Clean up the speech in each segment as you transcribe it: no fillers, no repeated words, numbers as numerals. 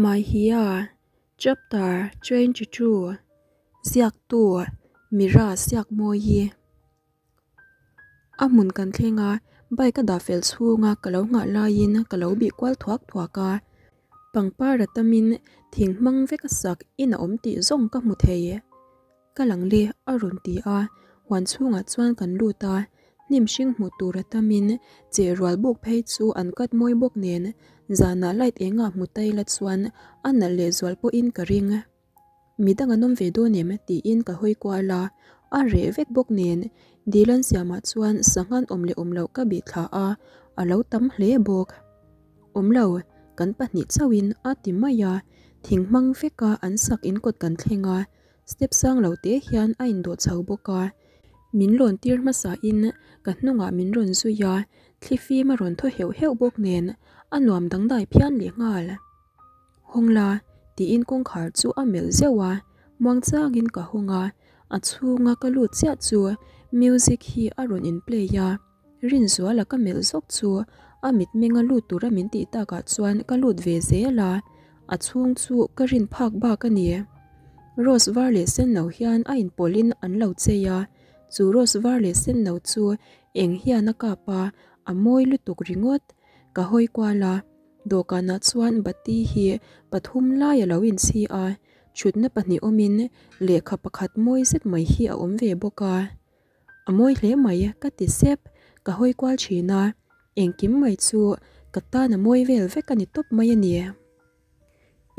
Mahia, Chapter 22, Ziaktu, Mira Siakmawi. A hmun kan thleng a, bike a dah fel chhunga ka lo nghah laiin ka lo bih kual thuak thuak a. Pangpar a tamin thing hmang vek a sak in a awm tih zawng ka hmu thei. Ka lang le a rawn ti a, huan chhungah chuan kan lut a, hnim hring hmuh tur a tamin cheh rual buk phei chu an cut mawi bawk nen zanah light engah hmu ta ila chuan a nalh leh zual pawhin ka ring. Midang an awm ve dawn em tiin ka hawi kual a, a reh vek bawk nen dil an siamah chuan sanghan awm leh awm loh ka bih thla a, a lo tam hle bawk. Awm lo, kan pahnih chauhin a ti mai a, thing hmang veka an sak inkawt kan thleng a, Step sang lo te hian a indawh chho bawk a, min lawn tir hmasa in ka hnungah min rawn zui a, thli fim a rawn thaw heuh heuh bawk nen a nuam dangdai phian leh nghal. Hawng la tiin kawngkhar chu a melh zeuh a, muang changin ka hawng a, a chhunga ka lut chiah chu music hi a rawn in play a, Rinzuala ka melh zawk chu a mitmenga lut tura min tih takah chuan ka lut ve zel a, a chhung chu ka rin phak bak a ni. Rose var leh sen no hian a inpawlhin an lo chei a, chu rose var leh sen no chu eng hian a kap a, a mawi lutuk ringawt. Ka hawi kual a, dawhkanah chuan bati hi pathum lai a lo inchhi a, thutna pahnih awmin lehkha pakhat mawi zet mai hi a awm ve bawk a. A mawi hle mai ka ti sep, ka hawi kual thin a, engkim mai chu ka tan a mawi vel vek a ni tawp mai a ni.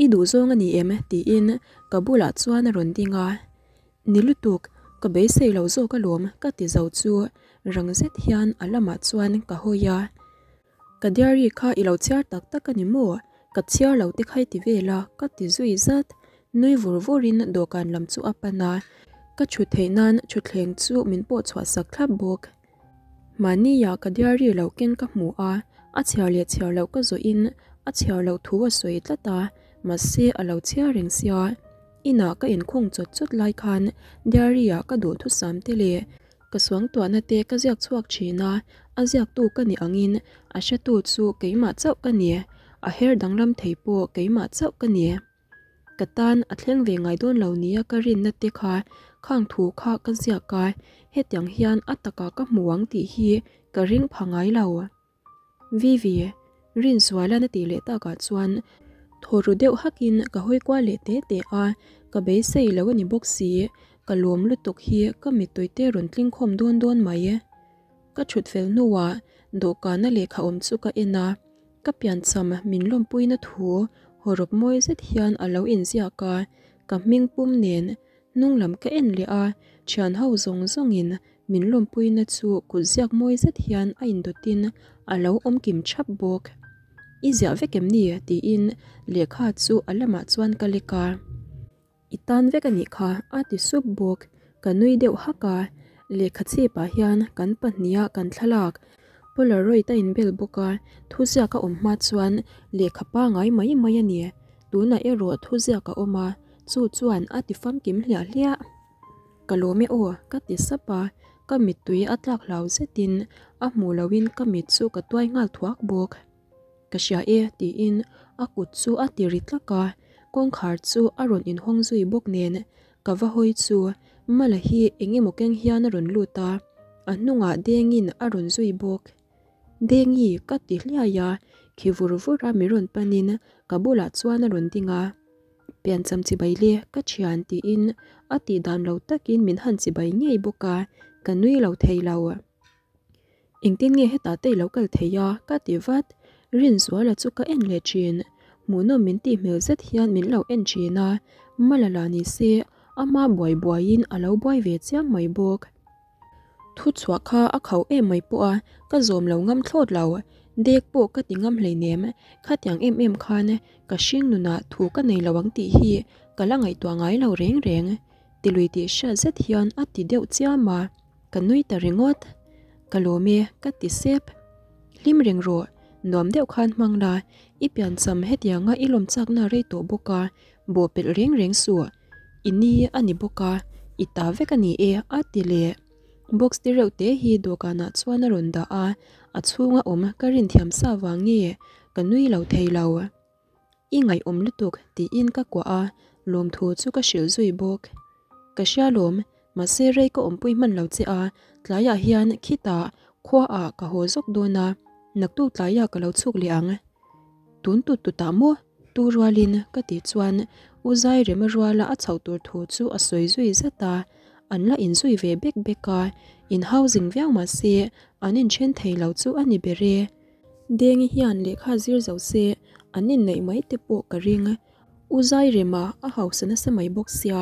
I duh zawng a ni em? tiin ka bulah chuan a rawn ding a, Ni lutuk, ka beisei lo zawk alawm ka ti zo chu rang zet hian a lamah chuan ka hawi a. Ka diary kha i lo chhiar tak tak a ni maw? Ka chhiar lo te kha i ti vel a, ka ti zui zat. Nui vur vurin dawhkan lam chu a pan a, ka chhut theih nan thutthleng chu min pawh chhuah sak thlap bawk. Mahnia ka diary lo ken ka hmu a, a chhiar leh chhiar loh ka zawhin a chhiar loh thu a sawi tlat a, mahse a lo chhiar reng sia. Inah ka inkhung chawt chawt lai khan diary-ah ka duhthusam te leh Ka suangtuahna te ka ziak chhuak thin a, a ziaktu ka nih angin a hretu chu keimah chauh ka ni, a her danglam thei pawh keimah chauh ka ni. Ka tan a thleng ve ngai dawn lo nia ka rinna te kha khang thu kha ka ziak a, hetiang hian a takah ka hmu ang tih hi ka ring pha ngai lo. Vivi, Rinzuala'n a tih leh takah chuan thaw ru deuh hakin ka hawi kual leh te te a, ka beisei lo a ni bawk si, ka lawm lutuk hi ka mittui te rawn tling khawm dawn dawn mai. Ka thut fel hnuah dawhkana lehkha awm chu ka en a, ka piancham min lawmpuina thu hawrawp mawi zet hian a lo inziak a, ka hming pum nen Hnung lam ka en leh a, thian ho zawng zawngin min lawmpuina chu kut ziak mawi zet hian a indawtin a lo awm kim thap bawk. I ziah vek em ni? tiin lehkha chu a lamah chuan ka lek a. I tan vek a nih kha a ti sup bawk. Ka nui deuh hak a, lehkha chhipah hian kan pahniha kan thlalak Polaroid a inbel bawk a, thuziak a awm hma chuan lehkha pangai mai mai a ni. Tunah erawh thuziak a awm a, chu chuan a ti famkim hliah hliah. Ka lawm e aw, ka ti sap a, ka mittui a tlak hlau zetin a hmuh lohin ka mit chu ka tuai nghal thuak bawk. Ka hria e, tiin a kut chu a ti ri tlak a, kawngkhar chu a rawn inhawng zui bawk nen ka va hawi chu Mala hi eng emaw keng hian a rawn lut a, a hnungah dengin a rawn zui bawk. Dengi ka ti hliai a, khi vur vur a mi rawn panin ka bulah chuan a rawn ding a. Piancham chibai le ka thian tiin a tih dan lo takin min han chibai ngei bawk a, ka nui lo thei lo. Engtin nge hetah te i lo kal thei a ka ti vat, Rinzuala chu ka en leh thin. Hmuhnawm min tih hmel zet hian min lo en thin a, Malala ni se ama buai buaiin a lo buai ve chiam mai bawk. Thu chhuah kha a khauh em mai pawh a, ka zawm lo ngam thlawt lo. Dek pawh ka ti ngam hleinem, khatiang em em khan ka hring nunah thu ka nei lo ang tih hi ka la ngaihtuah ngai lo reng reng. Tilui tih hriat zet hian a ti deuh chiam a, ka nui ta ringawt. Ka lawm e, ka ti sep. Hlim reng rawh, nuam deuh khan hmang la, i piancham hetianga i lawm chakna rei tawh bawk a, bawhpelh reng reng suh. I ni a ni bawk a, i ta vek a ni e a ti leh. Box te reuh te hi dawhkanah chuan a rawn dah a, a chhunga awm ka rin thiam sa vang nge ka nui lo thei lo. I ngaihawm lutuk tiin ka kuah a, lawmthu chu ka hrilh zui bawk. Ka hria lawm, mahse rei ka awmpui hman lo che a, tlaiah hian khitah khuaah ka haw zawk dawn a, naktuk tlaiah ka lo chhuk leh ang. Tun tut tutah maw? Tu rualin ka tih chuan U Zairema ruala a chhoh tur thu chu a sawi zui zat a, an la inzui ve bek bek a, in housing viau mahse an inthen thei lo chu a ni ber e. Dengi hian lehkha zir zo se an inneih mai te pawh ka ring. U Zairema a hausa nasa mai bawk sia.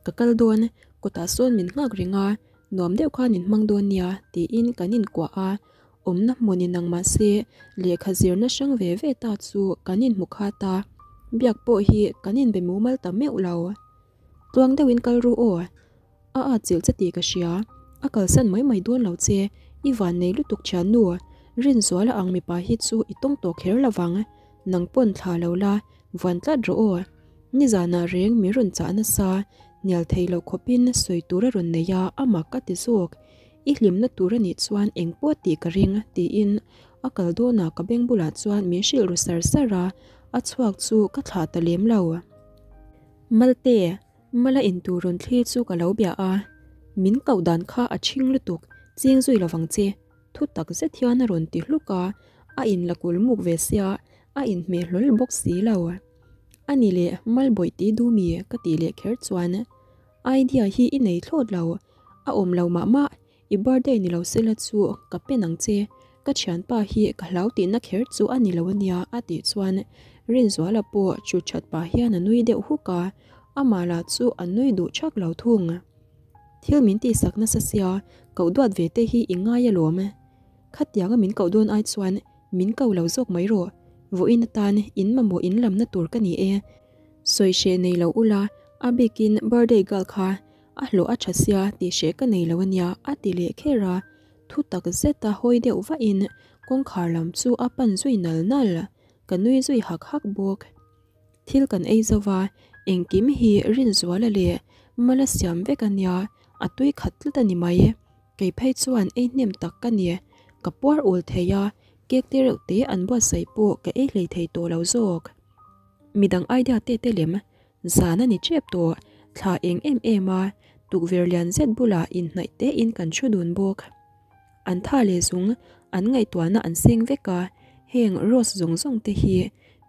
Ka kal dawn, kawtah sawn min nghak reng a, nuam deuh khan in hmang dawn nia tiin kan inkuah a, awmna hmun inang mahse lehkha zirna hrang ve ve ta chu kan inhmu khat a, biak pawh hi kan inbe mumal ta meuh lo. Tluang deuhin kal ru aw. A at chilh che tih ka hria, a kalsan mai mai dawn lo che, i vannei lutuk thiannu, Rinzuala ang mipa hi chu i tawng tawh kher lovang, nang pawn thla lo la, vuan tlat rawh aw. Nizanah reng min rawn chah nasa, hnial thei loh khawpin sawi tur a rawn nei a, amah ka ti zawk. I hlimna tur a nih chuan eng pawh tih ka ring, tiin a kal dawnah ka beng bulah chuan min hrilh ru sar sar a, a chhuak chu ka thlah ta lem lo. Malte, Mala intur rawn thlir chu ka lo bia a, min koh dan kha a chhing lutuk, ching zui lovang che, thu tak zet hian a rawn ti hluk a, a inla kul muk ve sia, a inhmeh hlawl bawk si lo. A ni leh Mal bawih tih duh mi ka tih leh kher chuan idea hi i nei thlawt lo, a awm lo mah mah, i birthday ni lo sela chu ka pen ang che, ka thianpa hi ka hlau tihna kher chu a ni lo ania a tih chuan Rinzuala pawh chu that pah hian a nui deuh huk a, amah lah chu a nui duh thak lo thung. Thil min tihsak nasa sia, koh duat ve te hi i ngai alawm. Khatianga min koh dawn ai chuan min ko lo zawk mai rawh, vawiin atan in mamawh in lamna tur ka ni e. Sawi hreh nei lo ula, a bikin birthday girl kha a hlawh a tha sia tih hreh ka nei lo ania a ti leh kher a, thu tak zeta hawi deuh vahin kawngkhar lam chu a pan zui nal nal, ka nui zui hak hak bawk. Thil kan ei zo va, engkim hi Rinzuala leh Mala siam vek ania, a tui khat tlat a ni mai. Kei phei chuan ei hnem tak ka ni, ka puar ul thei a, cake te reuh te an buatsaih pawh ka ei hlei thei tawh lo zawk. Midang idea te te lem zan a ni tep tawh, thla eng em em a, tukverh lian zet bulah inhnaih te in kan thu dun bawk. An tha leh zung an ngaihtuahna an seng vek a, heng rose zawng zawng te hi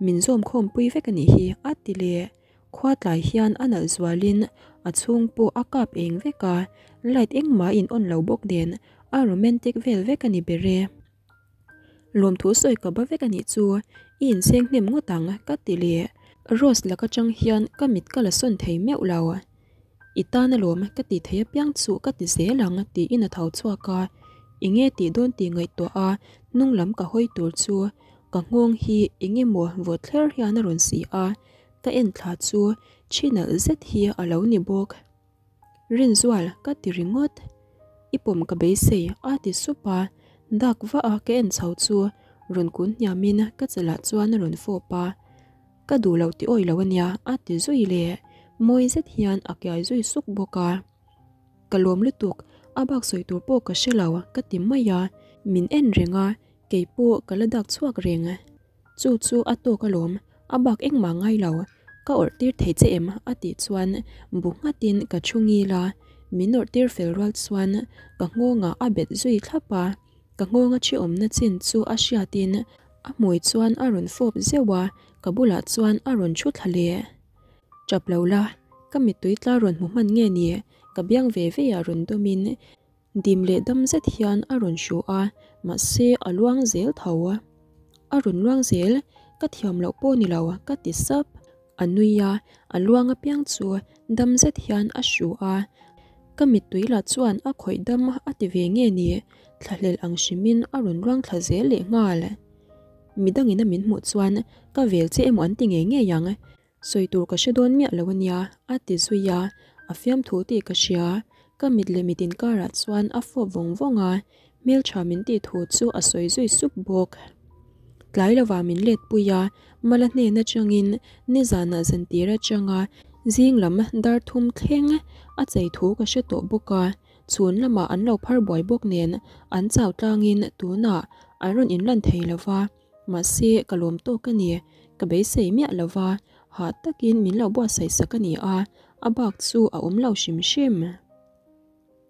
min zawm khawmpui vek a nih hi a ti leh. Khua tlai hian a nalh zualin a chhung pawh a kap eng vek a, light engmah in on lo bawk nen a romantic vel vek a ni ber e. Lawmthu sawi ka ba vek a nih chu, i inseng hnem ngawt ang ka ti leh. Rose laka chang hian ka mit ka la sawn thei meuh lo. I tan alawm ka ti thei apiang chu ka ti zel ang tiin a tho chhuak a, enge tih dawn tih ngaihtuah a hnung lam ka hawi tur chu ka nghawng hi eng emaw vawt thler hian a rawn si a, Ka en thla chu thi nalh zet hi a lo ni bawk. Rinzual ka ti ringawt. I pawm ka beisei a ti sup a, dak vah a ka en chho chu rawn kun hniamin ka chalah chuan a rawn fawp a. Ka duh lo ti awih lo ania a ti zui leh mawi zet hian a kiai zui suk bawk a. Ka lawm lutuk, a bak sawi tur pawh ka hre lo ka ti mai a, min en reng a, keipawh ka la dak chhuak reng. Chu chu a tawk alawm, a bak engmah ngai lo, ka awrh tir thei che em? a tih chuan bu nghatin ka thu ngil a, min awrh tir fel rual chuan ka nghawngah a bet zui thlap a, ka nghawnga thi awmna chin chu a hriatin a hmui chuan a rawn fawp zeuh a, ka bulah chuan a rawn thu thla leh. Tap lo la, ka mittui tla rawn hmu hman nge ni? Ka biang ve ve ah rawn dawmin Dim leh dam zet hian a rawn hru a, mahse a luang zel tho. A rawn luang zel, ka thiam loh pawh ni lo, ka ti sap. A nui a, a luang apiang chu dam zet hian a hru a. Ka mittui lah chuan a khawih dam a ti ve nge ni, thlahlel ang hrimin a rawn luang thla zel leh nghal. Midangin a min hmuh chuan ka vel che emaw an ti ngei ngei ang. Sawi tur ka hre dawn miah lo ania, a ti zui a, a fiamthu tih ka hria. Ka mit leh mit inkarah chuan a fawp vawng vawng a, hmeltha min tih thu chu a sawi zui sup bawk. Tlai lovah min let pui a, Mala hnen atangin nizanah zantir atanga zing lam dar thum thleng a chei thu ka hre tawh bawk a, chhun lamah an lo phar buai bawk nen an chau tlangin tunah an rawn inlan thei lova. Mahse, ka lawm tawk a ni. Ka beisei miah lo va, hah takin min lo buatsaih sak a ni a, a bak chu a awm lo hrim hrim.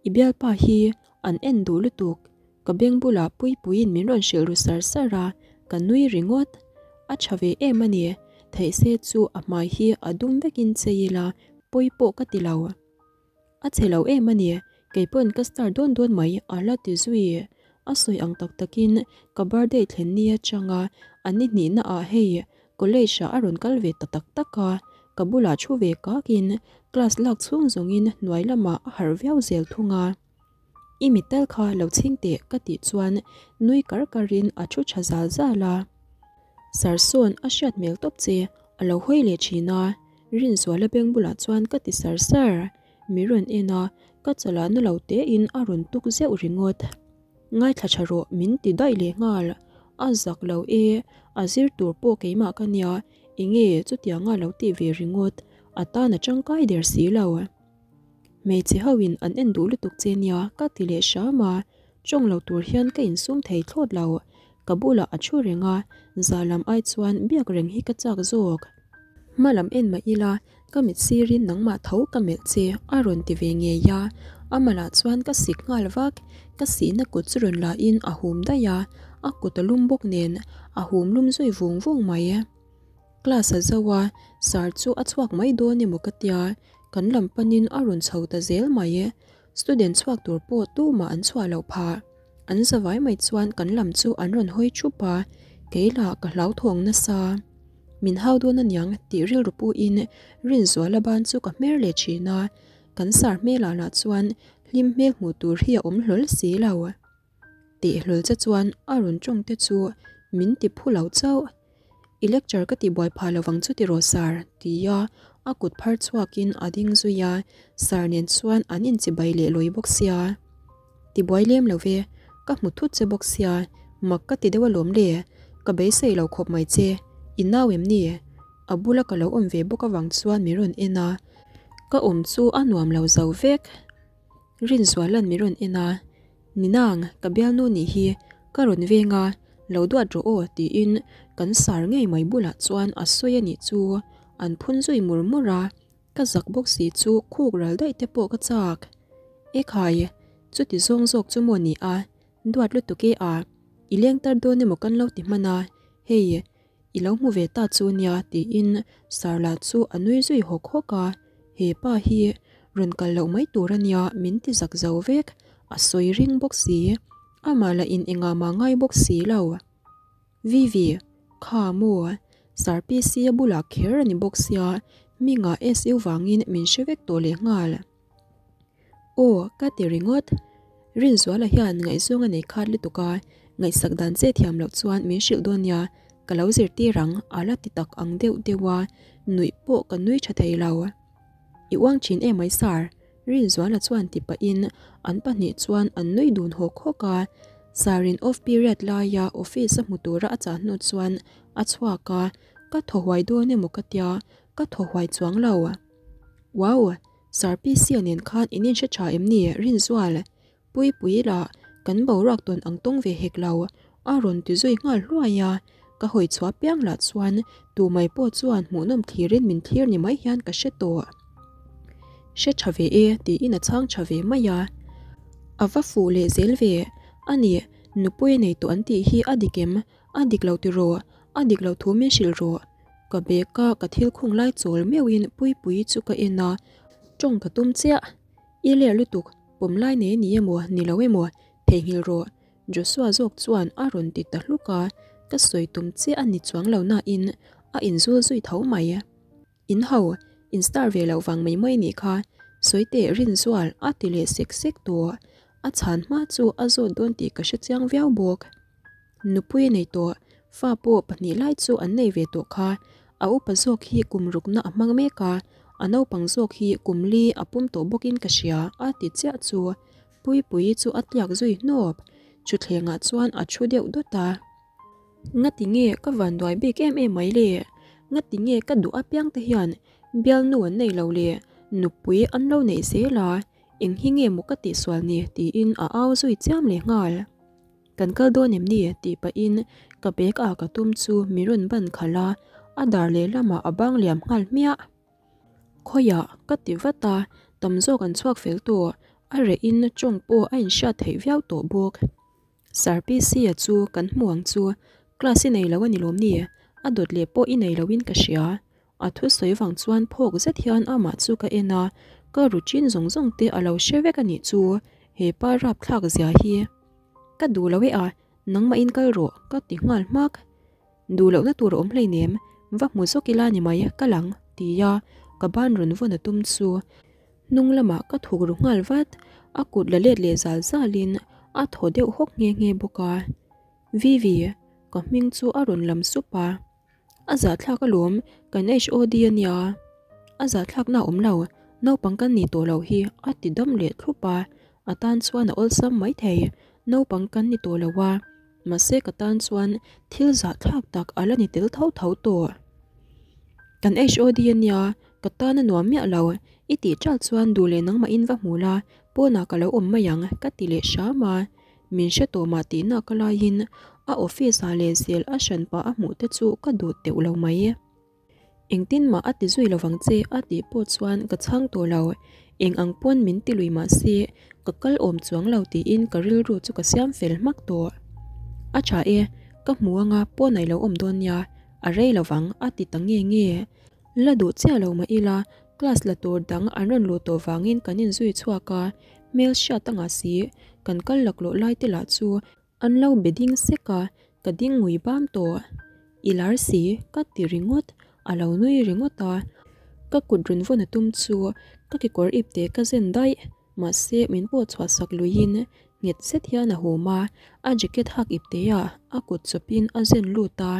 I bialpa hi an en duh lutuk, ka beng bulah Puipuiin min rawn hrilh ru sar sar a, ka nui ringawt. A tha ve em a ni, theih se chu a hmai hi a dum vekin chei ila pawi pawh ka ti lo. A chhe lo em a ni, keipawn ka star dawn dawn mai a la ti zui. A sawi ang tak takin ka birthday thlen ni atanga a ni hnihna ah hei college ah a rawn kal ve ta tak tak a, ka bulah thu ve kakin class lak chhung zawngin hnuai lamah a harh viau zel thung a. I mittal kha lo chhing teh ka tih chuan nui kar karin a thu tha zal zal a. Sarsawn a hriat hmel tawp che a lo hawi leh thin a, Rinzuala beng bulah chuan ka ti sar sar. Mi rawn en a, ka chalah na lo tein a rawn tuk zeuh ringawt. Ngaithla tha rawh min ti daih leh nghal. A zak lo e, a zir tur pawh keimah ka nia, enge chutianga lo tih ve ringawt, a tan a tangkai der si lo. Hmeichhe ho in an en duh lutuk che nia ka ti leh hram a, tawng lo tur hian ka insum thei thlawt lo. Ka bulah a thu reng a, za lam ai chuan biak reng hi ka chak zawk. Hma lam en mah ila ka mit sirin nangmah tho ka melh che a rawn ti ve ngei a, a malah chuan ka sik nghal vak. Ka sihna kut chu rawn la in a hum daih a, a kut a lum bawk nen a hum lum zui vung vung mai. Class a zo a, sir chu a chhuak mai dawn emaw ka tia, kan lam panin a rawn chho ta zel mai. Student chhuak tur pawh tumah an chhuah loh phah. An zavai mai chuan kan lam chu an rawn hawi thup a, kei lah ka hlauthawng nasa. Min hau dawn aniang tih rilru puhin Rinzuala ban chu ka hmer leh thin a, kan sir hmelah lah chuan hlim hmel hmuh tur hi a awm hlawl si lo. Tih hlawl che chuan a rawn tawng te chu min ti phu lo chauh. I lecture ka tihbuai phah lovang chu tiraw sir? Tia a kut phar chhuakin a ding zui a, sir nen chuan an inchibai leh lawi bawk sia. Tibuai lem lo ve, ka hmu thut che bawk sia, mak ka ti deuh alawm le, ka beisei lo khawp mai che, i nau em ni? A bula ka lo awm ve bawk avang chuan min rawn en a, ka awm chu a nuam lo zo vek. Rinzuala'n min rawn en a, Ninang, ka bialnu nih hi, ka rawn veng a, lo duat rawh aw tiin kan sar ngei mai bulah chuan a sawi a nih chu, an phun zui mur mur a, ka zak bawk si chu khuk ral daih te pawh ka chak. Ekhai, chuti zawng zawk chu maw ni a, duat lutuk e a, i leng tar dawn emaw kan lo ti hman a, hei, I lo hmu ve ta chu nia tiin Sarla chu a nui zui hawk hawk a, he pa hi rawn kal loh mai tur a nia min ti zak zo vek, a sawi ring bawk si, amah lah in engah mah ngai bawk si lo. Vivi, kha maw, Sir PC a bulah kher a ni bawk sia, hmingah SU vangin min hre vek tawh leh nghal. Aw, ka ti ringawt. Rinzuala hian ngaihzawng a nei khat lutuk a, ngaihsak dan che thiam loh chuan min hrilh dawn nia, ka lo zirtir ang a la ti tak ang deuh deuh a, nuih pawh ka nui tha thei lo. I uang thin em mai sir, Rinzuala chuan ti pahin an pahnih chuan an nui dun hawk hawk a, sir in off period laia office a hmu tura a chah hnu chuan a chhuak a, ka thaw huai dawn emaw ka tia, ka thaw huai chuang lo. Wow! Sir PC-a nen khan in inhre tha em ni? Rinzual, Puipui lah kan boruak tawn ang tawng ve hek lo, a rawn ti zui nghal hluai a. Ka hawi chhuah piang lah chuan tu mai pawh chuan hmuhnawm thlirin min thlir ni mai hian ka hre tawh. Hre tha ve e tiin a chhang tha ve mai a. A va fuh leh zel ve. A ni, nupui a nei tawh an tih hi a dik em? A dik lo tiraw? A dik lo thu min hrilh rawh. Ka bag a ka thil khung lai chawl meuhin Puipuii chu ka en a, tawng ka tum chiah. I ler lutuk, pawm lai nei ni emaw ni lo emaw theihnghilh rawh Joshua zawk chuan a rawn ti ta hluk a, ka sawi tum chiah a ni chuang lo nain a inzul zui tho mai. In ho, in star ve loh vang mai mai nih kha, sawi teh Rinzual a ti leh sek sek tawh. A chhan hma chu a zawt dawn tih ka hre chiang viau bawk. Nupui a nei tawh, fa pawh pahnih lai chu an nei ve tawh kha. A upa zawk hi kum rukna a hmang mek a, a naupang zawk hi kum li a pum tawh bawkin ka hria a ti chiah chu Puipuii chu a tliak zui hnawp. Thutthlengah chuan a thu deuh dawt a. Ngati nge ka vanduai bik em em mai le? Ngati nge ka duh apiang te hian bialnu an nei lo le? Nupui an lo neih zel a, eng hi nge maw ka tihsual ni tiin a au zui chiam leh nghal. Kan kal dawn em ni? Tih pahin ka bag ah ka tum chu mi rawn ban khalh a, a dar lehlamah a bang liam nghal hmiah. Khawiah ka ti vat a, tam zawk an chhuak fel tawh, a reh in tawng pawh a inhriat theih viau tawh bawk. Sir PC-a chu kan hmu ang chu, class i nei lo a ni lawm ni? A dawt leh pawh i nei lo in ka hria. A thusawi vang chuan phawk zet hian amah chu ka en a, ka routine zawng zawng te a lo hre vek a nih chu, he pa rapthlak zia hi. Ka duh lo e a, nangmah in kal rawh ka ti nghal hmak. Duh lohna tur a awm hleinem, va hmu zawk ila ni mai, ka lang, ti a, ka ban rawn vawn a tum chu. Hnung lamah ka thuk ru nghal vat, a kut la let leh zal zalin a thaw deuh hawk nghe nghe bawk a. Vivi, ka hming chu a rawn lam sup a. A zahthlak alawm, kan HOD a nia. A zahthlakna a awm lo, naupang kan nih tawh loh hi a ti dam leh thlup a, a tan chuan a awlsam maithei, naupang kan ni tawh lo a. Mahse ka tan chuan thil zahthlak tak a la ni tel tho tho tawh. Kan HOD a nia, ka tan a nuam miah lo, i tih ṭalh chuan duh leh nangmahin va hmu la, pawnah ka lo awm mai ang, ka ti leh hram a. Min hre tawh mah tihna ka laiin a office ah leh zel a hran pah a hmuh te chu ka duh teuh lo mai. Engtin mah a ti zui lovang che a tih pawh chuan ka chhang tawh lo. Eng ang pawn min ti lui mah se ka kal awm chuang lo tiin ka rilru chu ka siam fel hmak tawh. A tha e, ka hmu anga pawn a lo awm dawn nia, a rei lovang a ti ta nge nge. La duh chiah lo mah ila class la tur dang an rawn luh tawh vangin kan inzui chhuak a, hmel hriat anga si kan kal laklawh lai te lah chu An lo be ding sek a, ka ding ngui bam tawh. I lar si, ka ti ringawt, a lo nui ringawt a. Ka kut rawn vawn a tum chu ka kekawr ip te ka zen daih, mahse min pawh chhuah sak luiin nghet zet hian a hum a, a jacket hak ip te ah a kut chawpin a zen lut a.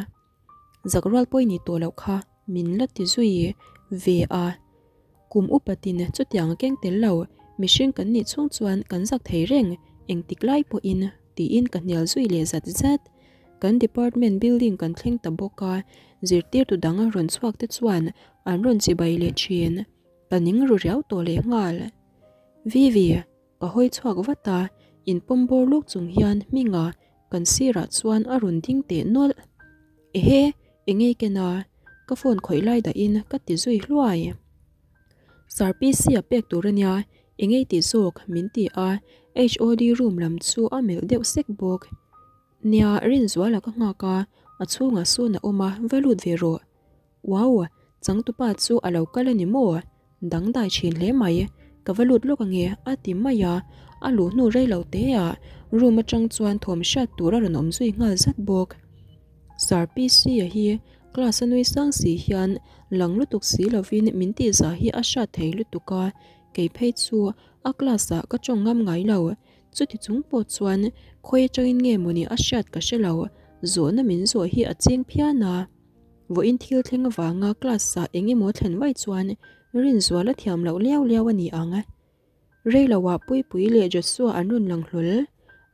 Zak rual pawh i nih tawh loh kha min la ti zui ve a. Kum upatin chutiang a keng tel lo, mihring kan nih chhung chuan kan zak thei reng, engtik lai pawhin tiin ka hnial zui leh zat zat. Kan department building kan thleng ta bawk a, zirtirtu dang rawn chhuak te chuan an rawn chibai leh thin. Ka ning ru riau tawh leh nghal. Vivi, ka hawi chhuak vat a, inpawm bawr luk chung hian Hminga kan sirah chuan a rawn ding teh nawlh. Ehe, eng ei ken a? Ka phone khawih lai dahin ka ti zui hluai. Sir PC a pek tur a nia, eng ei tih zawk min ti a, HOD room lam chu a melh deuh sek bawk. Nia, Rinzuala ka nghak a, a chhungah sawn a awm a, va lut ve rawh. Wow! Changtupa chu a lo kal a ni maw? Dangdai thin hle mai. Ka va lut lawk ange a ti mai a, a luh hnu rei lo te ah room atang chuan thawm hriat tur a rawn awm zui nghal zat bawk. Sir PC a hi class a nui sang si hian lang lutuk si lovin min tih zah hi a hriat thei lutuk a, kei phei chu a class ah ka tawng ngam ngai lo. Chuti chung pawh chuan khawi atangin nge mawni a hriat ka hre lo, zawhna min zawh hi a cheng phian a. Vawiin thil thleng avanga class ah eng emaw thlen vaih chuan Rinzuala thiam loh liau liau a ni ang. Reiloah Puipui leh Joshua an rawn lang hlawl.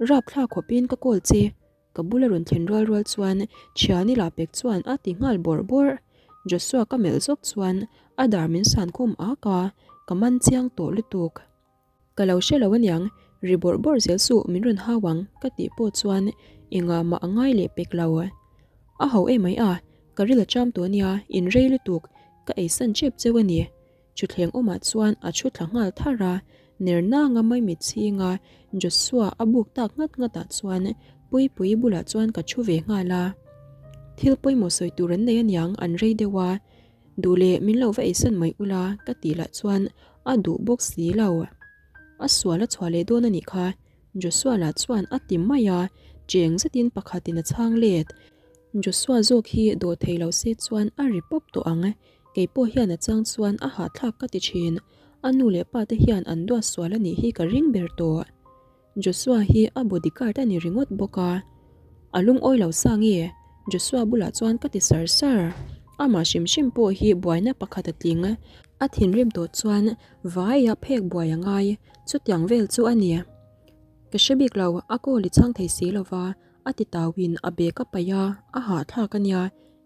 Rapthla khawpin ka call che. Ka bula rawn thlen rual rual chuan Thiani lah pek chuan a ti nghal bawrh bawrh. Joshua ka melh zawk chuan a dar min san khum ak a, ka man chiang tawh lutuk. Ka lo hre lo aniang, ri bawrh bawrh zel suh min rawn hau ang ka tih pawh chuan engah mah a ngai leh pek lo. A ho emai a, ka ril a cham tawh ania, in rei lutuk, ka eisan chep cheu a ni. Thutthleng awmah chuan a thu thla nghal thar a, ner nanga maimit chhinga Joshua a buk tak nghat nghatah chuan Puipuii bulah chuan ka thu ve nghal a. Thil pawimawh sawi tur an nei aniang an rei deuh a, Duh leh min lo va eisan mai ula ka tih lah chuan a duh bawk si lo. A sual a chhuah leh dawn a nih kha, Joshua lah chuan a ti mai a, cheng zetin pakhatin a chhang let. Joshua zawk hi dawh thei lo se chuan a ri pawp tawh ang, kei pawh hian a chang chuan a hahthlak ka ti thin, a nu leh pa te hian an duat sual a nih hi ka ring ber tawh. Joshua hi a bodyguard a ni ringawt bawk a, a lungawi lo sa nge? Joshua bulah chuan ka ti sar sar. Amah hrim hrim pawh hi buaina pakhat a tling. A thinrim tawh chuan vaia phek buai a ngai, chutiang vel chu a ni. Ka hre bik lo, a call i chhang thei si lova, a ti tauin a bag a paih a, a hahthlak a nia,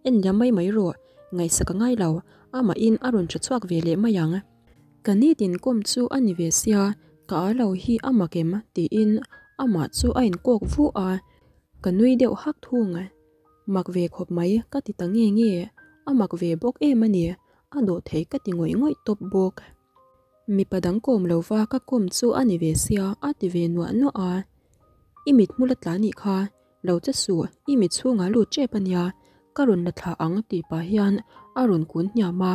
en liam mai mai rawh, ngaihsak a ngai lo, amahin a rawn tha chhuak ve leh mai ang. Ka nitin kawm chu a ni ve sia, ka a lo hi a mak em? tiin amah chu a inkawk vu a. Ka nui deuh hak thung. Mak ve khawp mai ka ti ta nge nge, a mak ve bawk em a ni, a dawh thei ka ti ngawih ngawih tawp bawk. Mipa dang kawm lova ka kawm chu a ni ve sia a ti ve nuah nuah a. I mit hmul a tla nih kha, lo che suh, i mit chhungah lut tep a nia, ka rawn la thlah ang tih pah hian a rawn kun hniam a,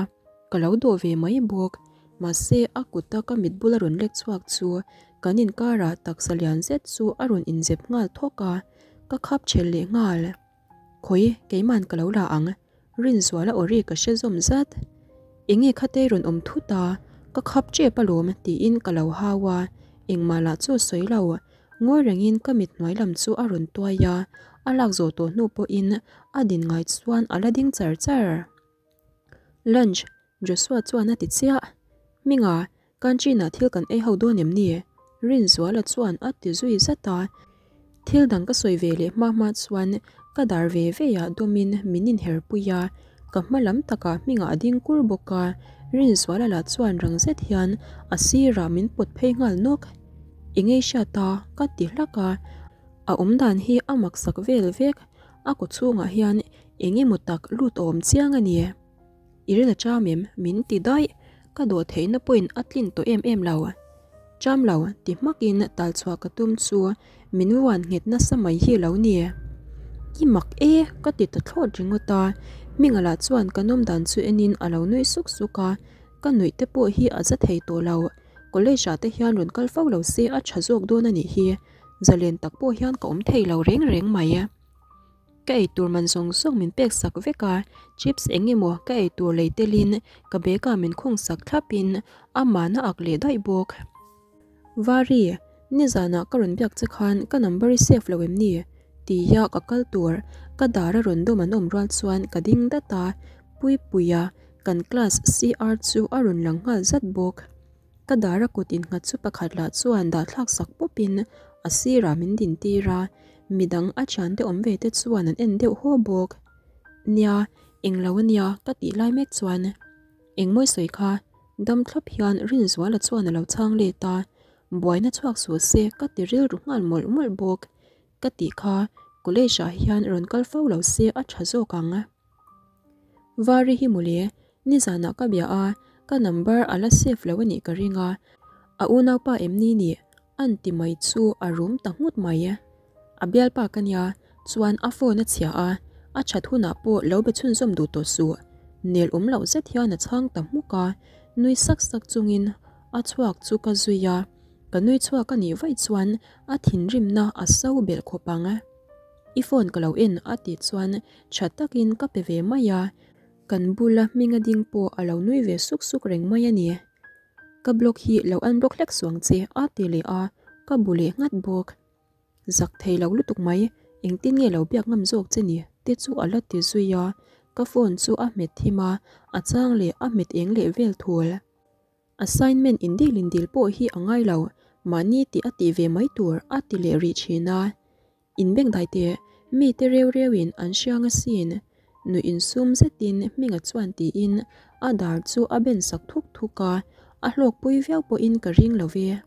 ka lo dawh ve mai bawk. Mahse a kuta ka mit bula rawn lek chhuak chu kan inkarah taksa lian zet chu a rawn inzep nghal thawk a, ka khap chhel leh nghal. Khawi, keiman ka lo la ang, Rinzuala aw ri ka hre zawm zat. Enge khatei rawn awm thut a, ka khap tep alawm tiin ka lo hau a, engmah lah chu sawi lo. Ngawi rengin ka mit hnuai lam chu a rawn tuai a, a lak zawh tawh hnu pawhin a din ngai chuan a la ding char char. Lunch, Joshua chuan a ti chiah. Hminga, Canteen ah thil kan ei ho dawn em ni? Rinzuala chuan a ti zui zat a. Thil dang ka sawi ve leh hma hma chuan ka dar ve ve ah dawmin min inher pui a, ka hma lam takah hmingah a ding kur bawk a, Rinzuala lah chuan rang zet hian a sirah min pawt phei nghal nawk. I ngei hriat a, ka ti hlak a. A awm dan hi a maksak vel vek, a kaw chhungah hian eng emaw tak lut a awm chiang a ni. I ril a cham em? Min ti daih. Ka dawh theihna pawhin a tlin tawh em em lo. Cham lo, ti hmakin tal chhuah ka tum chu min vuan nghet nasa mai hi lo ni. I mak e, ka ti ta thlawt ringawt a. Hminga lah chuan ka nawm dan chu enin a lo nui suk suk a, ka nuih te pawh hi a za thei tawh lo. College ah te hian rawn kal fo lo se a tha zawk dawn a nih hi. Zalen tak pawh hian ka awm thei lo reng reng mai. Ka eitur man zawng zawng min pek sak vek a, chips eng emaw ka eitur lei telin ka bag ah min khung sak thlapin a mahna ak leh daih bawk. Vari, nizanah ka rawn biak che khan ka number i save lo em ni? Tia ka kal tur ka dar a rawn dawm an awm rual chuan ka ding dat a, Puipuia kan class CR chu a rawn lang nghal zat bawk. Ka dar a kut innghat chu pakhat lah chuan dahthlak sak pawpin a sirah min din tir a, midang a thiante awm ve te chuan an en deuh haw bawk. Nia, englo a nia ka tih lai mek chuan engmawi sawi kha dam thlap hian Rinzuala chuan a lo chhang let a, buaina chhuak suh se ka ti rilru nghal mawlh mawlh bawk. Ka tih kha college ah hian rawn kal fo lo se a tha zawk ang. Vari hi mawle, nizanah ka bia a, ka number a la save lo a nih ka ring a, a unaupa em ni nih an ti mai chu a rum ta nghut mai. A bialpa ka nia, chuan a phone a chhia a, a that hunah pawh lo be chhunzawm duh tawh suh. Nel awm loh zet hian a chhang ta hmuk a, nui sak sak chungin a chhuak chu ka zui a, ka nui chhuak a nih vaih chuan a thinrimna a so belh khawp ang. I phone ka lo en a tih chuan tha takin ka pe ve mai a, kan bula hminga ding pawh a lo nui ve suk suk reng mai a ni. Ka blog hi lo unblock hlek suang che a ti leh a, ka bu leh nghat bawk. Zak thei lo lutuk mai, engtin nge lo biak ngam zawk che ni te chu a la ti zui a, ka phone chu a hmet thim a, a chang leh a hmet eng leh vel thul. Assignment indil indil pawh hi a ngai lo, mahni tih a tih ve mai tur a ti leh rih thin a. Inbengdai teh, mite reu reuin an hriang asin. Nuih insum zetin Hminga chuan tiin a dar chu a ben sak thuk thuk a, a hlawkpui viau pawhin ka ring lo ve.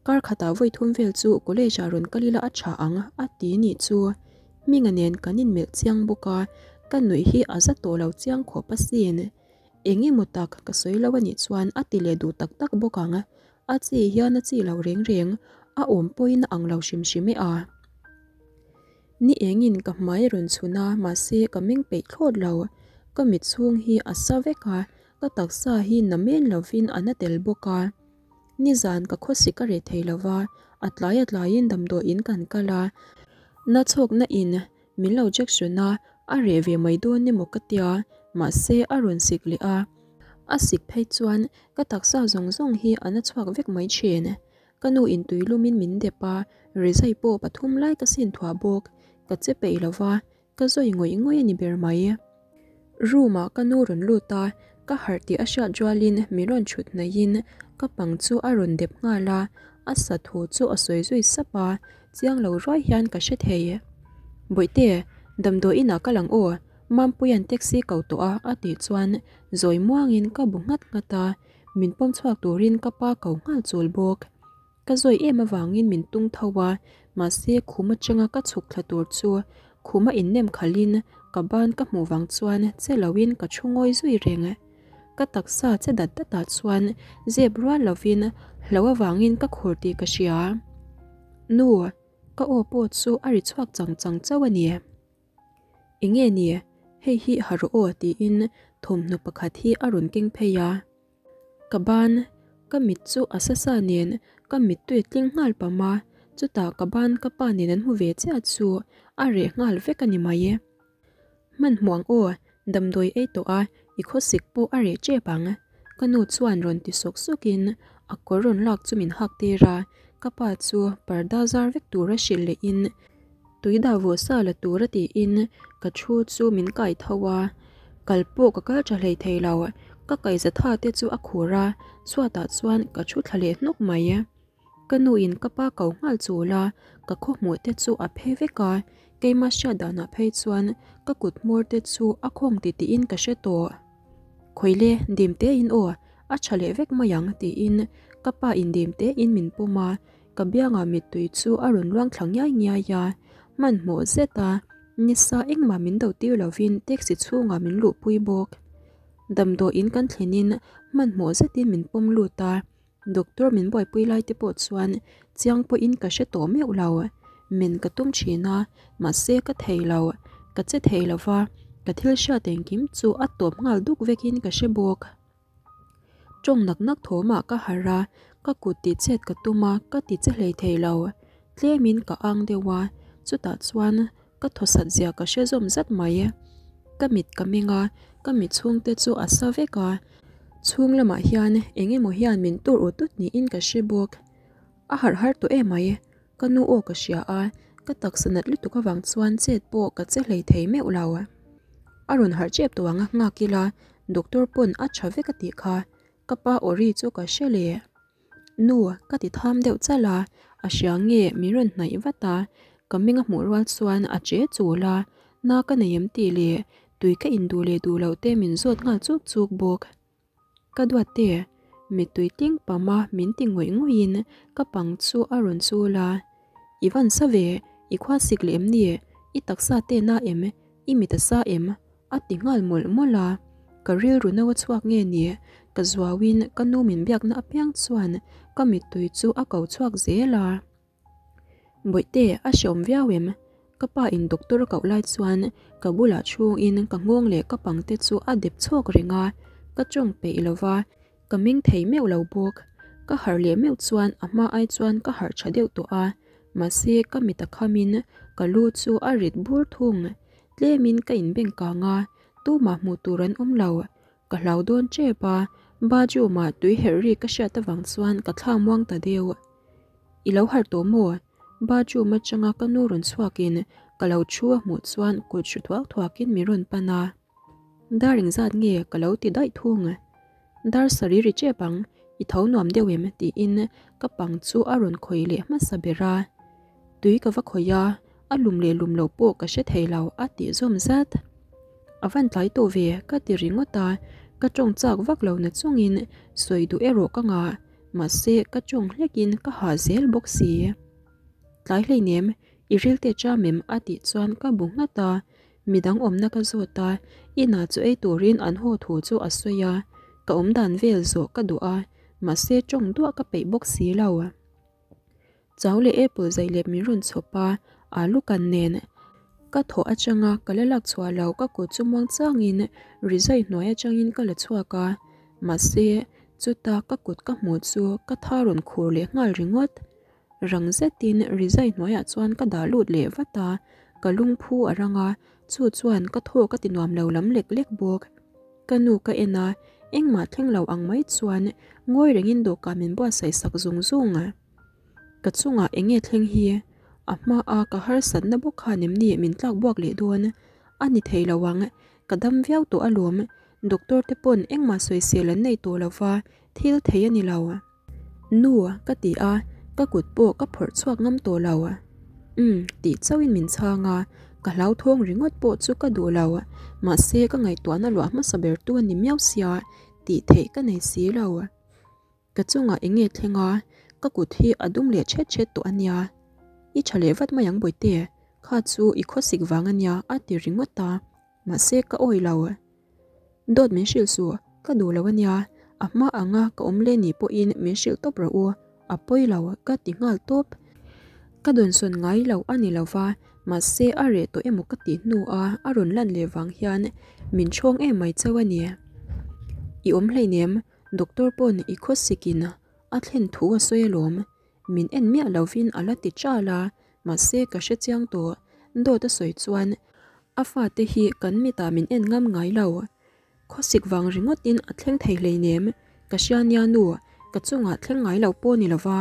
Kar khatah vawi thum vel chu college ah rawn kal ila a tha ang a ti nih chu. Hminga nen kan inmelh chiang bawk a, ka nuih hi a za tawh lo chiang khawp asin. Eng emaw tak ka sawi lo a nih chuan a ti leh duh tak tak bawk ang. A chi hian a chi lo reng reng, a awm pawhin a ang lo hrim hrim e a. Ni engin ka hmai rawn chhun a, mahse ka meng peih thlawt lo. Ka mit chhung hi a sa vek a, ka taksa hi na men lovin a na tel bawk a. Nizan ka khawsik a reh thei lova, a tlai a tlaiin damdawiin kan kal a. Na chhawkna in Min lo jection a, a reh ve mai dawn emaw ka tia, mahse a rawn sik leh a. A sik phei chuan ka taksa zawng zawng hi a na chhuak vek mai thin. Ka nu in tui lumin min dep a, rizai pawh pathum lai ka sin thuah bawk. Ka che peih lo va, ka zawi ngawih ngawih a ni ber mai. Room ah ka nu rawn lut a, ka harh tih a hriat rualin min rawn thut hnaihin ka pang chu a rawn dep nghal a, a sa thu chu a sawi zui sap a, chiang lo ruai hian ka hre thei. Bawihte, damdawi inah ka lang aw, Mampuia'n taxi ko tawh a a tih chuan zawi muangin ka bu nghat nghat a, min pawm chhuak turin ka pa ko nghal chul bawk. Ka zawi em avangin min tung tho a, Mahse khum atanga ka chhuk thla tur chu khum a innem khalhin ka ban ka hmuh vang chuan che loin ka thu ngawi zui reng. Ka taksa che dat datah chuan zep rual lovin hlo avangin ka khur tih ka hria. Nu, ka aw pawh chu a ri chhuak chang chang chauh a ni. Enge ni, hei hi ha rawh aw tiin thawmhnaw pakhat hi a rawn keng phei a. Ka ban, ka mit chu a sa sa nen ka mittui tling nghal pam a, chutah ka ban ka pa nen an hmu ve chiah chu a reh nghal vek a ni mai. Hmanhmawh ang aw, damdawi ei tawh a, i khawsik pawh a reh tep ang. Ka nu chuan rawn ti sawk sawkin a kawr rawn lak chu min hak tir a, ka pa chu parda zar vek tura hrilh lehin tui dah vawh sa la tura tiin ka thu chu min kai tho a, kal pawh ka kal tha hlei thei lo, ka kaihza tha te chu a khur a, chhuatah chuan ka thu thla leh hnawk mai. Ka nu in ka pa ko nghal chul a, ka khaw hmuh te chu a phe vek a, keima hriat danah phei chuan ka kut hmawr te chu a khawng ti tiin ka hre tawh. Khawile dim te in aw, a tha leh vek mai ang tiin ka pa in dim te in min pawm a, ka biangah mittui chu a rawn luang thla ngiai ngiai a, hmanhmawh zet a nisa engmah min do tir lovin taxi chhungah min luhpui bawk. Damdawiin kan thlenin hmanhmawh zetin min pawm lut a. Doctor min buaipui lai te pawh chuan chiang pawhin ka hre tawh meuh lo. Men ka tum thin a, mahse ka thei lo. Ka che thei lo va, ka thil hriat engkim chu a tawp nghal duk vekin ka hre bawk. Tawng nak nak thawmah ka harh a, ka kut tih chet ka tum a, ka ti che hlei thei lo. Tlemin ka ang deuh a, chutah chuan ka thawsat zia ka hre zawm zat mai. Ka mit ka meng a, ka mit chhungte chu a sa vek a, chhung lamah hian eng emaw hian min tur ut ut niin ka hre bawk. A harh har tawh em mai, ka nu aw ka hria a, ka taksa nat lutuk avang chuan chet pawh ka che hlei thei meuh lo. A rawn harh tep tawh ang a, nghak ila doctor pawn a tha vek a tih kha, ka pa aw ri chu ka hre leh. Nu, ka ti tham deuh chalh a, a hria nge min rawn hnaih vat a, ka meng a hmuh rual chuan a che chul a, na ka nei em tih leh tui ka in duh leh duh loh te min zawt nghal chuk chuk bawk. Ka duat te, mittui tling pam a min ti ngawih ngawih in ka pang chu a rawn chul a, I van sa ve, i khua sik leh em ni, i taksa te na em, i mit a sa em? A ti nghal mawlh mawlh a, ka rilru no a chhuak nge ni, ka zuauin ka nu min biakna apiang chuan ka mittui chu a ko chhuak zel a. Bawihte, a hreawm viau em? Ka pa in doctor a koh lai chuan ka bulah chhungin ka nghawng leh ka pang te chu a dep chhawk reng a, ka tawng peih lo va, ka meng thei meuh lo bawk. Ka harh leh meuh chuan a hma ai chuan ka harh tha deuh tawh a, mahse ka mit a khamin ka lu chu a rit bur thung. Tlemin ka inbeng kang a, tumah hmuh tur an awm lo. Ka hlau dawn tep a, bathroom-ah tui herh ri ka hriat avang chuan ka thla muang ta deuh. I lo harh tawh maw? Bathroom atanga ka nu rawn chhuakin ka lo thu a hmuh chuan kut hru thuak thuakin min rawn pan a. Dar engzat nge ka lo ti daih thung? Dar sari ri tep ang, i tho nuam deuh em? tiin ka pang chu a rawn khawih leh hmasa ber a. Tui ka va khawih a, a lum leh lum lo pawh ka hre thei lo a tih zawm zat. A van tlai tawh ve ka ti ringawt a, ka tawng chak vak lo na chungin sawi duh erawh ka ngah, mahse ka tawng hlekin ka hah zel bawk si. Tlai hleinem, i rilte cham em? a tih chuan ka bu nghat a, Midang awmna ka zawt a, inah chu ei turin an haw thu chu a sawi a, ka awm dan vel zawh ka duh a, mahse tawng duah ka peih bawk si lo. Chau leh apple zai leh min rawn chhawp a, alu kan nen. Ka thawh atanga ka la lak chhuah lo ka kut chu muang changin rizai hnuai atangin ka la chhuak a, mahse chuta ka kut ka hmuh chu ka tha rawn khur leh nghal ringawt. Rang zetin rizai hnuaiah chuan ka dah lut leh vat a, ka lungphu a rang a, chu chuan ka thaw ka ti nuam lo lam lek lek bawk. Ka nu ka en a, engmah thleng lo ang mai chuan ngawi rengin dawhkan min buatsaih sak zung zung. Ka chungah eng nge thleng hi? A hmaa ka harsatna bawk khan em ni min tlak buak leh dawn? A ni thei lo ang, ka dam viau tawh alawm, doctor te pawn engmah sawisel an nei tawh lo va, thil thei a ni lo. Nu, ka ti a, ka kut pawh ka phawrh chhuak ngam tawh lo. Umm, tih chauhin min chhang a, ka hlauthawng ringawt pawh chu ka duh lo. Mahse, ka ngaihtuahna luah hmasa ber tu a ni miau sia, tih theih ka nei si lo. Ka chungah eng nge thleng a, ka kut hi a dum leh thet thet tawh a nia. I tha leh vat mai ang Bawihte, kha chu i khawsik vang a nia a ti ringawt a, mahse ka awi lo. Dawt min hrilh suh, ka duh lo a nia, a hma anga ka awm leh nih pawhin min hrilh tawp rawh u, a pawi lo ka ti nghal tawp. Ka dawnsawn ngai lo a ni lo va, mahse a reh tawh emaw ka tih hnua a rawn lan leh vang hian min chhawng em mai chauh a ni. I awm hleinem, doctor pawn i khawsikin a thlen thu a sawi alawm, min en miah lovin a la ti chal a, mahse ka hre chiang tawh, dawt a sawi chuan a fate hi kan mitah min en ngam ngai lo. Khawsik vang ringawtin a thleng thei hleinem, ka hria nia nu, ka chungah thleng ngai lo pawh ni lova,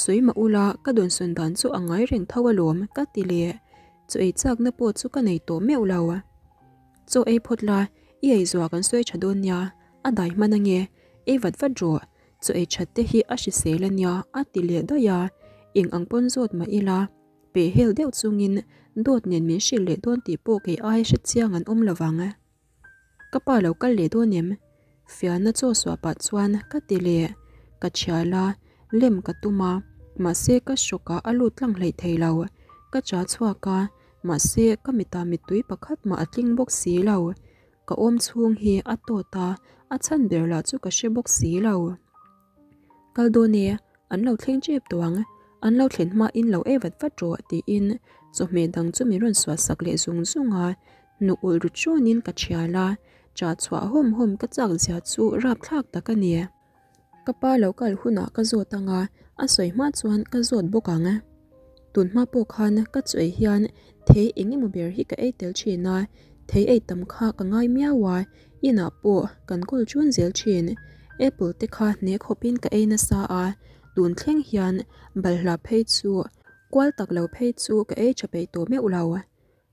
sawi mah ula ka dawnsawn dan chu a ngai reng tho alawm ka ti leh, chaw ei chakna pawh chu ka nei tawh meuh lo. Chaw ei phawt la, i ei zuah kan sawi tha dawn nia, a dai hman ange, ei vat vat rawh, chaw ei that te hi a hrisel ania a ti leh daih a, eng ang pawn zawt mah ila, peh hel deuh chungin dawt nen min hrilh leh dawn tih pawh kei ai hre chiang an awm lovang. Ka pa lo kal leh dawn em? Fiana chaw suah pah chuan ka ti leh, ka thial a, lem ka tum a, mahse ka hrawkah a lut tlang hleih thei lo. Ka cha chhuak a, mahse ka mitah mittui pakhat mah a tling bawk si lo. Ka awm chhung hi a tawt a, a chhan ber lah chu ka hre bawk si lo. Kal dawn e, an lo thleng tep tawh ang, an lo thlen hma in lo ei vat vat rawh tiin chawhmeh dang chu min rawn suah sak leh zung zung a, hnuk ulh ru chuanin ka thial a, chah chhuah hawm hawm ka chak zia chu rapthlak tak a ni. Ka pa lo kal hunah ka zawt ang a, a sawi hma chuan ka zawt bawk ang. Tun hma pawh khan ka chu ei hian thei eng emaw ber hi ka ei tel thin a, thei ei tam kha ka ngai miau a, inah pawh kan kawl chun zel thin. Apple te kha hne khawpin ka ei nasa a, tun thleng hian balhla phei chu kual tak lo phei chu ka ei tha peih tawh meuh lo.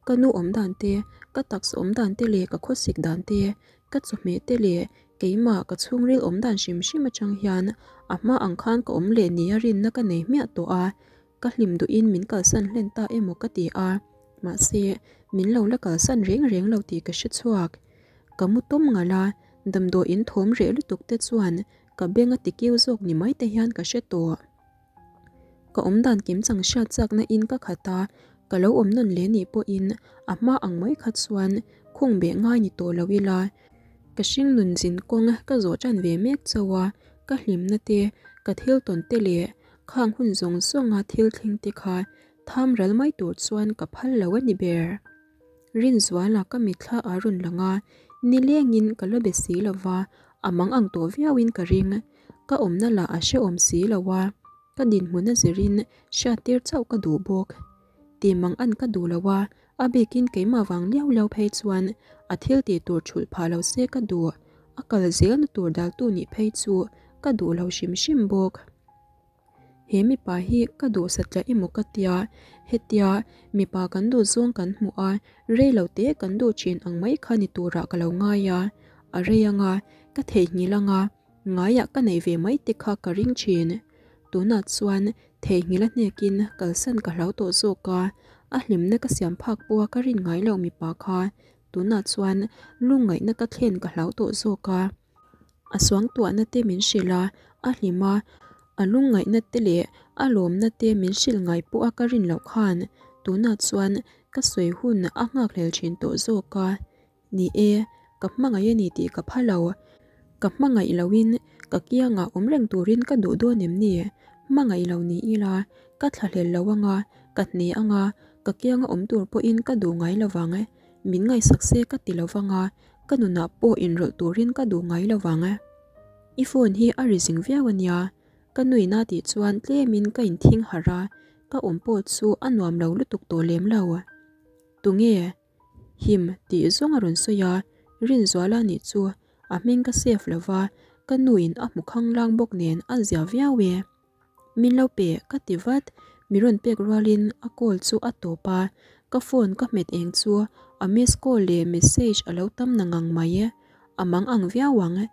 Ka nu awm dan te, ka taksa awm dan te leh ka khawsik dan te, ka chawhmeh te leh keimah ka chhungril awm dan hrim hrim atang hian a hma ang khan ka awm leh nia rinna ka nei hmiah tawh a, ka hlim duhin min kalsan hlen ta emaw ka ti a, mahse min lo la kalsan reng reng lo tih ka hre chhuak. Ka mu tawm ngalh a, damdawiin thawm reh lutuk te chuan ka beng a ti kiu zawk ni mai te hian ka hre tawh. Ka awm dan kim chang hriat chakna in ka khat a, ka lo awm nawn leh nih pawhin a hma ang mai kha chuan khung beh ngai ni tawh lo ila. Ka hring nun zin kawng ka zawh tan ve mek chauh a, ka hlimna te, ka thil tawn te leh khang hun zawng zawnga thil thleng te kha tham ral mai tur chuan ka phal lo a ni ber. Rinzuala ka mitthla a rawn lang a, nilengin ka la be si lo va, a mang ang tawh viauin ka ring. Ka awmna lah a hrehawm si lo a, ka dinhmun a zirin hriattir chauh ka duh bawk. Ti mang an ka duh lo a, a bikin keimah vang liau liau phei chuan a thil tih tur thulh phah lo se ka duh, a kal zelna tur daltu nih phei chu ka duh lo hrim hrim bawk. He mipa hi ka duh satliah emaw ka tia, hetia mipa kan duh zawng kan hmuh a, rei lo te kan duh thin ang mai kha ni turah ka lo ngai a, a rei anga, ka theihnghilh anga, ngaiah ka neih ve mai te kha ka ring thin. Tunah chuan theihnghilh a hnekin kalsan ka hlau tawh zawk a, a hlimna ka siam phak pawha ka rin ngai loh mipa kha tunah chuan lungngaihna ka thlen ka hlau tawh zawk a. A suangtuahna te min hrilh a, a hlim a, a lungngaihna te leh a lawmna te min hrilh ngai pawh a ka rin loh khan tunah chuan ka sawi hun a nghakhlel thin tawh zawk a. Ni e, ka hmangaih a ni tih ka pha lo. Ka hmangaih loin ka kiangah awm reng turin ka duh dawn em ni? Hmangaih lo ni ila, ka thlahlel lo anga, ka hne anga, ka kianga awm tur pawhin ka duh ngai lovang. Min ngaihsak se ka ti lovang a, ka nunah pawh inrawlh turin ka duh ngai lo vang. I phone hi a ri zing viau a nia, ka nuina tih chuan tlemin ka inthing harh a, ka awm pawh chu a nuam lo lutuk tawh lem lo. Tunge? Him tih zawng a rawn sawi a, Rinzuala nih chu a hming ka save lo va, ka nuin a hmu khanglang bawk nen a zia viau e. Min lo pe ka ti vat, mi rawn pek rualin a call chu a tawp a, ka phone ka hmet eng chu a miss call leh message a lo tam na ngang mai, a mang ang viau ang.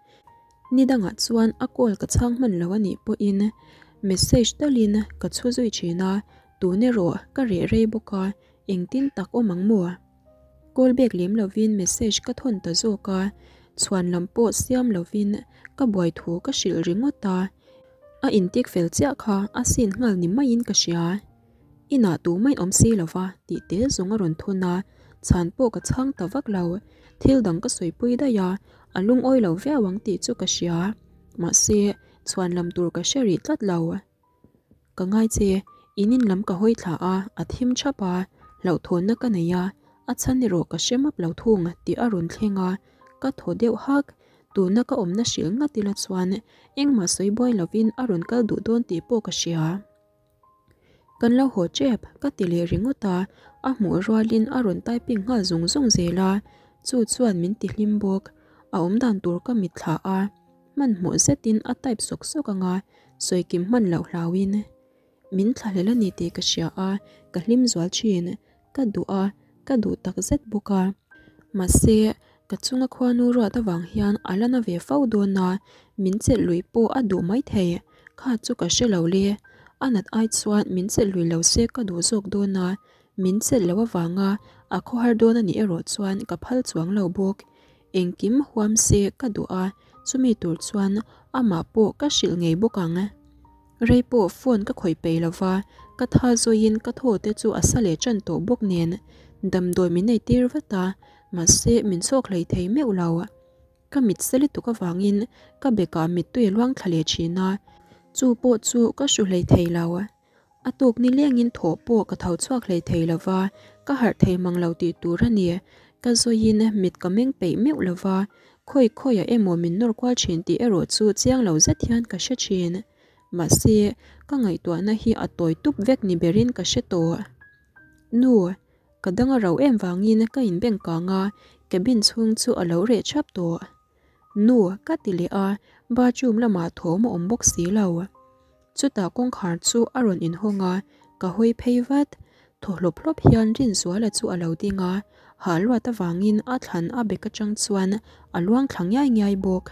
Ni dangah chuan a call ka chhang hman lo a nih pawhin message talin ka chhu zui thin a, tun erawh ka reh rei bawk a, engtin tak awm ang maw? Call back lem lovin message ka thawn ta zawk a, chhuan lam pawh siam lovin ka buai thu ka hrilh ringawt a, a intik fel chiah kha a sin nghal ni maiin ka hria. Inah tumah in awm si lo va tih te zawng a rawn thun a, chhan pawh ka chhang ta vak lo. Thil dang ka sawipui daih a, a lungawi lo viau ang tih chu ka hria. Mahse, chhuan lam tur ka hre rih tlat lo. Ka ngai che, in in lam ka hawi thla a, a thim thap a, hlauhthawnna ka nei a, a chhan erawh ka hre map lo thung tih a rawn thleng a, ka thaw deuh hak. Tuna ka awmna hrilh ngat ila chuan engmah sawi buai lovin a rawn kal duh dawn tih pawh ka hria. Kan lo haw tep ka ti leh ringawt a, a hmuh rualin a rawn typing nghal zung zung zel a, chu chuan min ti hlim bawk. A awmdan tur ka mitthla a, hmanhmawh zetin a type sawk sawk ang a, sawikim hman loh hlauin min thlahlel a ni tih ka hria a, ka hlim zual thin. Ka duh a, ka duh tak zet bawk a. Mahse, ka chunga khuanu ruat avang hian a la na ve fo dawn a, min chelh lui pawh a duh maithei. Kha chu ka hre lo le. A nat ai chuan min chelh lui lo se ka duh zawk dawn a, min chelh loh avanga a khawhar dawn a nih erawh chuan ka phal chuang lo bawk. Engkim huam se ka duh a, chumi tur chuan amah pawh ka hrilh ngei bawk ang. Rei pawh phone ka khawih peih lova, ka tha zawiin ka thaw te chu a sa leh tan tawh bawk nen damdawi min nei tir vat a, mahse min chhawk hlei thei meuh lo. Ka mit se lutuk avangin ka bekah mittui a luang thla leh thin a, chu pawh chu ka hru hlei thei lo. A tuk ni lengin thawh pawh ka tho chhuak hlei thei lova, ka harh thei mang lo tih tur a ni. Ka zawiin mit ka meng peih meuh lova, khawi khawiah emaw min nawr kual thin tih erawh chu chiang lo zet hian ka hre thin. Mahse, ka ngaihtuahna hi a tawi tup vek ni berin ka hre tawh. Nu, ka dang a rau em vangin ka inbeng kang a, cabin chhung chu a lo reh thap tawh. Nu, ka ti leh a, bathroom lamah thawm a awm bawk si lo. Chutah kawngkhar chu a rawn inhawng a, ka hawi phei vat. Thaw hlawp hlawp hian Rinzuala chu a lo ding a, hah luat avangin a thlan a bek atang chuan a luang thla ngiai ngiai bawk.